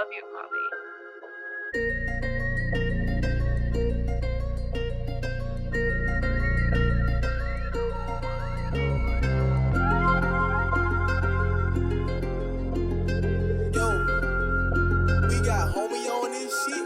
Love you Kazy.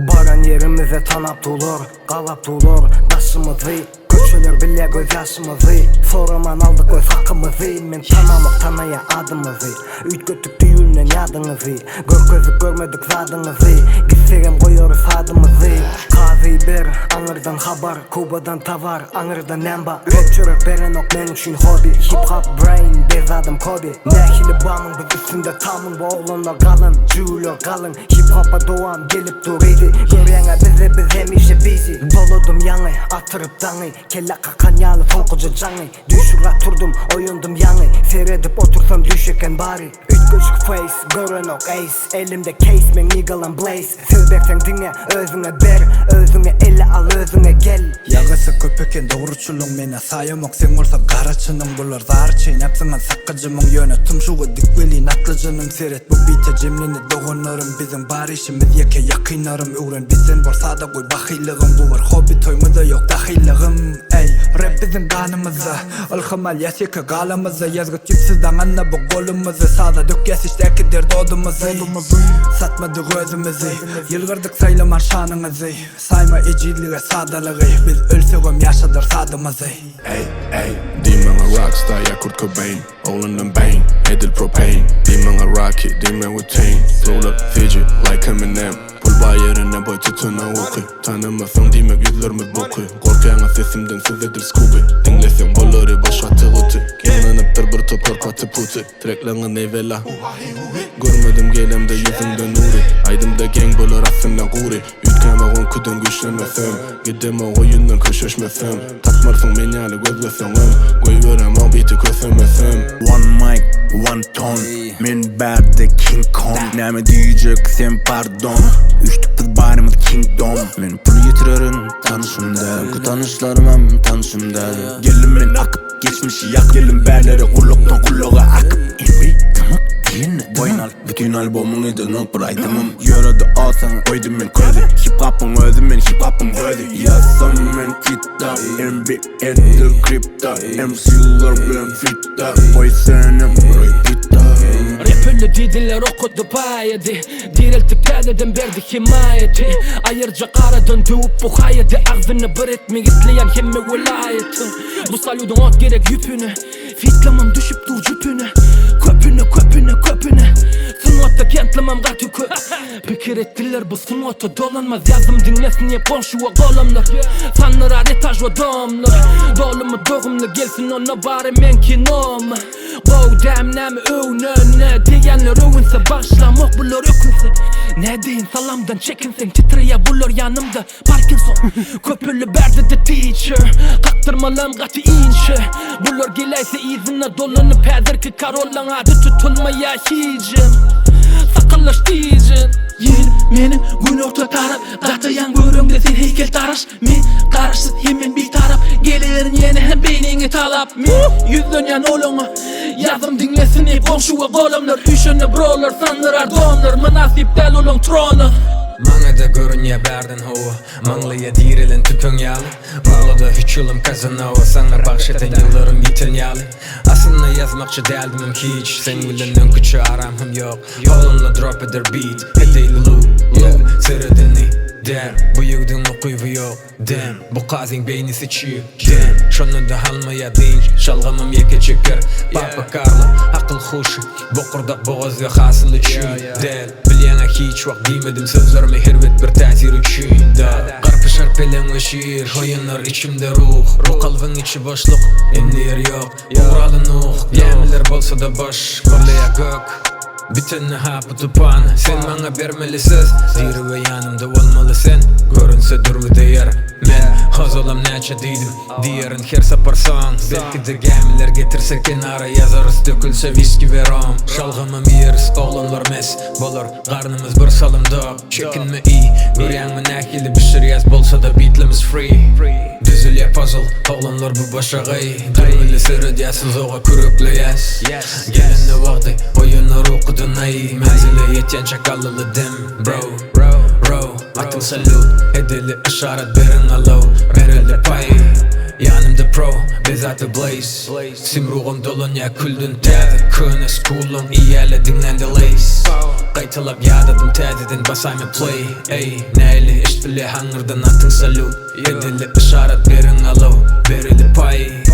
Baran ýerimize tanap dular, galap dular daşymyzy Köçeler bilýär göz ýaşymyzy Soraman aldyk öz hakymyzy Men tanamok tanaýa adymyzy Üýtgetdik düýbünden ýadyňyzy Görkezdik görmedik zadyňyzy Gitsegem goýarys adymyzy Kazy ber aňyrdan habar Kubadan towar aňyrda näm bar Rap çörek berenok meň üçin hobby Hip hop brain bezzadym Kobe Nähili bamyň biz üstünde tamyň Bu oglanlar galan jüwler galyň Hip hopa dowam gelip dur yzy Görýäňä bizi biz hemişe busy Doladym ýaňy atyryp daňy Kellä kakan ýaly soňkuja jaňy Düýş urlap turdum oýandym ýaňy Seredip otursam düýş eken bary Üýtgeşik face görenok ace Elimde case meň nigalam blaze Söz berseň diňe özüňe ber Özüňe ele al özüňe gel. Ýagysy köp eken dogruçylyň menä saýamok seň bolsa gara çynyň bular zar çeýnäp zyňan sakgyjymyň ýöne tumşugy dik welin atly jynym seret bu bite jemlendi doganlarym biziň bar işimiz ýeke ýakynlarym öwren bizden bol sada goý bahyllygyň bu bir hobby toýumyzda ýok dahylygym eý rap biziň ganymyzda ylham alýas ýeke galamyzda ýazgyt ýüpsüz daňanda bu golumyzy saza dökýäs içdäki dert odumyzy satmadyk özümizi ýylgyrdyk saýlaman şanyňyzy Saýma ejizlige sadalygy Biz ölsegem ýaşadar sadymyzy. Ey ey Diý maňa rockstar ýa Kurt Cobain Oglandan bang edil propane Diý maňa Rocky diýme Wu Tang Flowlar Fiji like Eminem Pul bar ýerinde boý tutana uky Tanamasaň diýmek ýüzlerimiz buky Gorkýaňa sesimden siz edil Scooby Diňleseň bolary boş gaty guty Ýygnanypdyr bir topar paty puty Trekleňi newela Görmedim gelemde ýüzüňde nury Aýdymda geň bolar aslynda gury Üýtgämok öňküden güýçlenmesem Gidemok oýundan köşeşmesem Tapmarsyň men ýaly gözleseňem Goýberemok biti kösemesem. One mic, one tone Men bärde King Kong Näme diýjek sen pardon Üýşdük biz barymyz kingdom Men pul ýitirerin tanyşym däl Öňki tanyşlarymam tanşym däl Geldim men akyp Geçmişi ýakyp Geldim bärlere gulakdan gulaga akyp Emri dymyk diýende boýun al Bütin albomyň edenok bir aýdymym Ýöredi alsaň goýdum men közi Hip hopyň özi men hip hopyň gözi Ýazsam men kitap MB edil kripto MC-ler bilen fitda Goý senem repeatda Rap öldi diýdiler okady paýady Direltip täzeden berdi hemaýaty Aýyrjak aradan döwüp bu haýady Agzyny bir etmek isleýän hemme welaýatyň Bu salýudyň ot gerek ýüpüne Fitlamam düşüp dur jüpüne Köpüne köpüne köpüne Sungatda kentlamam gaty köp Pikir etdiler bu sungata dolanmaz Ýazdym diňlesin diýip goňşy we golamlar Sandyrar etaž we domlar Dolumy dogumly gelsin onda bary meň kinom Gowy däm näme öwnene Diýýänler öwünse bagyşlamok bular ökünse Nädeýin salamdan çekinseň Titreýär bular ýanymda Parkinson Köpeldi bärde-de teacher Kakdyrmalam gaty inçe Bular geläýse yzyna dolanyp Häzirki karollaň ady tutulmaýa hijem Sakallaş diýjen. Ýerim meniň günorta tarap Gataýaň göreňde sen heýkeltaraş Men garaşsyz hem men bitarap Gelerin ýene hem beýniňi talap Men ýüzlenýän olaňa Ýazym diňlesin diýip goňşy we golamlar Üýşende brolar sandyrar domlar Mynasyp däl olaň trona. Maňada görünýä bärden howa Maňlaýa direlen tüpeň ýaly Muglada üç ýylym Kazanowa Saňa bagş eden ýyllarym ýiten ýaly Aslynda ýazmakçy däldimem hiç Seň bilen öňküçe aram hem ýok Oglanlar drop eder beat Edeýli loop yeah Seredeni Damn Bu ýigdiň ukyby ýok Damn Bu kazyň beýnisi çig Damn Şonda-da almaýa dynç Şalgamym ýeke çeker Papa Karlo Akyl huşy Bokurdak bogaz we hasyly çüý Däl Bilýäňä hiç wagt diýmedim sözlerime erbet bir täsir üçin Da Garpyşar peleň we şir Oýanar içimde ruh Bu kalbyň içi boşluk Indi ýer ýok Ugraly Nuh Gämiler bolsa-da boş Gürleýär gök Bitenine hapy tupan Sen maňa bermeli söz Diri we ýanymda bolmaly sen Görünse dürbi deýer Men Ozalam näçe diýdim Diýerin her sapar soň Belki-de gämiler getirse kenara Ýazarys dökülse wiski we rom Şalgamam iýeris oglanlar mes Bolar garnymyz bir salym dok Çekinme iý Görýäňmi nähili bişirýäs bolsada bitlimiz free Düzülýä puzzle oglanlar bu başagaý Dürbüli seredýäs uzaga kürekleýäs Gelende wagty oýana ruh. Ukudan aý Menzile ýetýänçä galyly dem Bro, bro, atyň salýut Edeli yşarat beriň alow Bereli paý Ýanymda pro, Bezata Blaze Simrugam dolanýar külden täze Köne school-yň iýäle diňlände Lays Gaýtalap ýadadym täzeden basaýma play Eý, näli eşdilýär haňyrdan atyň salýut Edeli yşarat beriň alow Bereli paý.